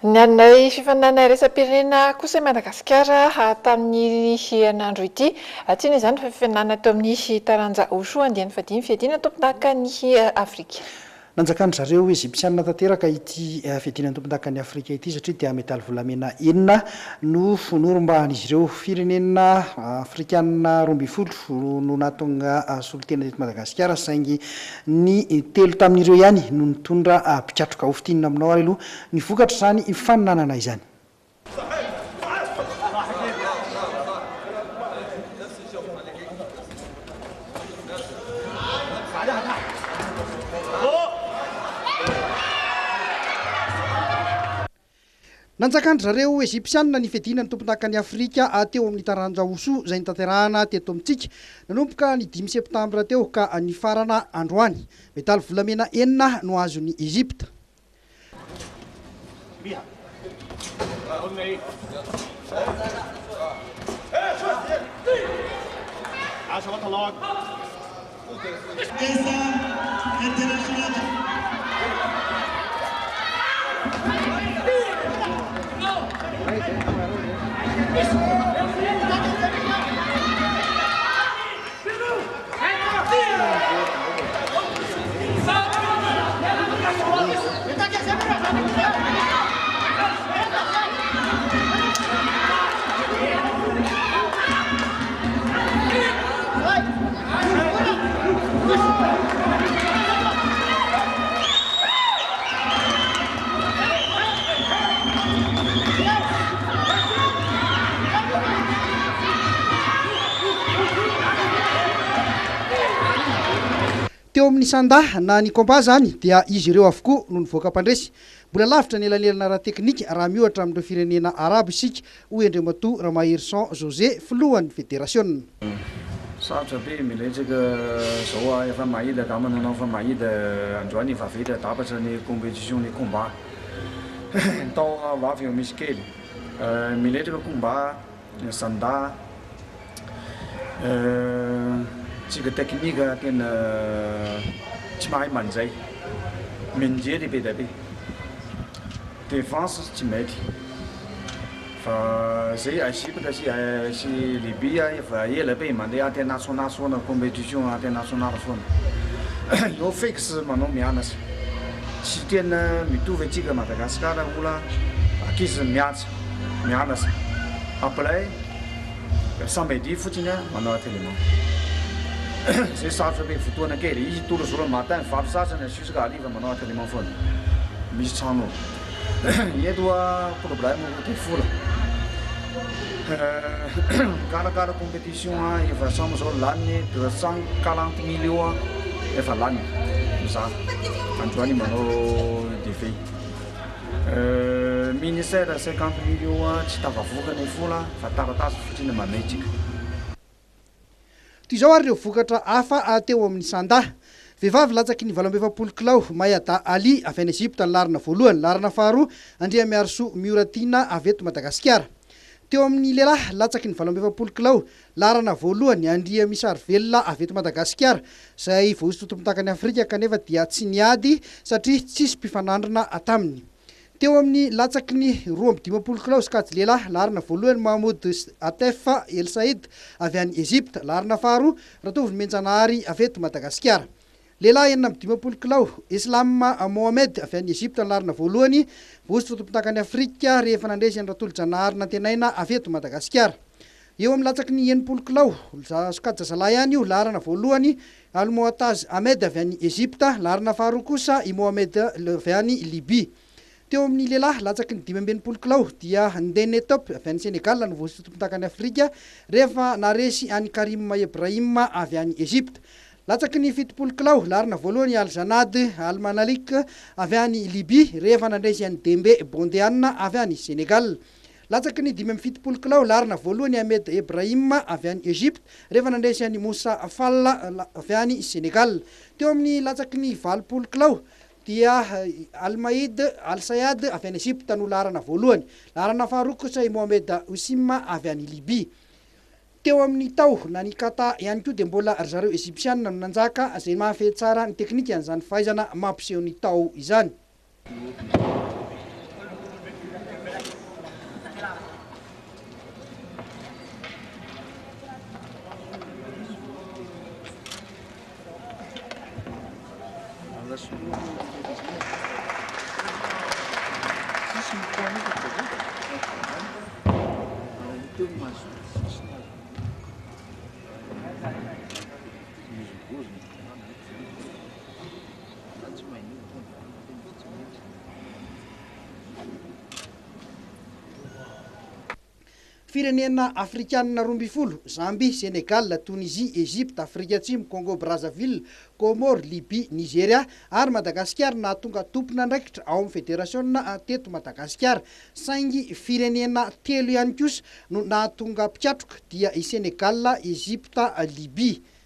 Nanay fifaninanana iraisam-pirenena kosa i Madagasikara tamin'ny herinandro ity. Tsy inona izany fa fifaninanana teo amin'ny taranja Wushu andiany fahadimy fiadiana tompondakan'i Afrika. Nanjakan-dry zareo Ejipsianina tanteraka ity fiadiana ny tompondakan'i Afrika ity satria dia medaly volamena enina no norombahan'izy ireo. Firenena afrikanina 12 no nahatonga solontena teto Madagasikara saingy ny telo tamin'ireo ihany no nitondra mpikatroka. Hofintinina aminao ary aloha ny vokatr'izany fifaninanana izany. Nanjakan-dry zareo Ejipsianina ny fiadiana ny tompondakan'i Afrika teo amin'ny taranja Wushu izay notanterahana teto amintsika nanomboka ny dimy septambra teo ka nifarana androany. Medaly volamena enina no azon'i Egypta. Teo amin'ny Sanda na ny Combat izany dia izy ireo avokoa no nivoaka mpandresy. Mbola lavitra ny elanelana ara-teknika raha miohatra amin'ireo firenena arabo isika, hoy Andriamatoa Ramaherison José, filohan'ny federasiona. Sarotra be miresaka zao aho efa mahita angamba nanao fa mahita androany efa vita tapatra ny competition ny combat ny tao ho avy eo misy kely miresaka combat Sanda tsika teknika tena tsy mahay manjay mianjera be dia be defense tsy mety fa zay Egypte sy sy Libye efa ela be mandeha international foana competition international foana eo fixe manao mianatra tsy tena mitovy atsika Madagascar ola ankizy mianatra Mianatra. Après samedi fotsiny a manao entraînement. Zay sarotra be fotoana kely. Izy tous les jours matin valo sasany jusqu'à hariva manao entraînement foana. Misy trano. Eto a problème de vola. Mikarakara compétition a efa samy zao lany 240 millions efa lany. Mizaha. Androany manao DV. Ministère 50 millions tsy tafavoaka ny vola fa taratasy fotsiny mametrika. Toy izao ary ireo vokatra hafa teo amin'ny Sanda. Vehivavy latsaky ny 48 kilao, Mayada Ali avy any Egypta ny laharana voalohany, laharana faharoa Andriamiarisoa Mioratiana avy eto Madagasikara. Teo amin'ny lehilahy latsaky ny 48 kilao, Laharana voalohany, Andriamisarivelona avy eto Madagasikara, izay voahosotra tompondakan'i Afrika kanefa dia tsy niady satria tsisy mpifanandrina taminy. Teo amin'ny latsaky ny 52 kilao sokajy lehilahy, laharana voalohany Mahmoud Atef El Said avy any Egypta, laharana faharoa Ratovo Nomenjanahary avy eto Madagasikara. Lehilahy 56 kilao, Eslam Mohamed avy any Egypta ny laharana voalohany, voahosotra tompondakan'i Afrika rehefa nandresy an'i Ratolojanahary Nantenaina avy eto Madagasikara. Eo amin'ny latsaky ny 60 kilao, sokajy zazalahy ihany io, laharana voalohany, Al Moataz Ahmed avy any Egypta, laharana faharoa kosa i Mohamed avy any Libye. Teo amin'ny lehilahy latsaky ny 65 kilao dia Ndene Top avy any Sénégal no voahosotra tompondakan'i Afrika rehefa naharesy an'i Karim Ebrahim avy any Egypta. Latsaky ny 70 kilao, laharana voalohany i Al Janad Al Manalik avy any Libye rehefa nandresy an'i Dembe Bondeana avy any Sénégal. Latsaky ny 75 kilao, laharana voalohany i Ahmed Ebrahim avy any Egypte rehefa nandresy an'i Moussa Fall avy any Sénégal. Teo amin'ny latsaky ny 80 kilao dia Al Maid Al Sayad avy any Egypte no laharana voalohany. Laharana faharoa kosa i Mohamed Houssim avy any Libye. Teo amin'ny tao na ny kata ihany koa dia mbola ry zareo Egyptiana no nanjaka izay mahafehy tsara ny teknikan'izany fahaizana mampiseho ny tao izany. Firenena afrikanina 12, Zambie, Sénégal, Tunisie, Egypte, Afrika Atsimo, Congo Brazzaville, Comores, Libye, Nigeria ary Madagasikara nahatonga tompon'andraikitra ao amin'ny federasiona teto Madagasikara. Saingy firenena telo ihany kosa no nahatonga mpikatroka dia i Sénégal, Egypte, Libye.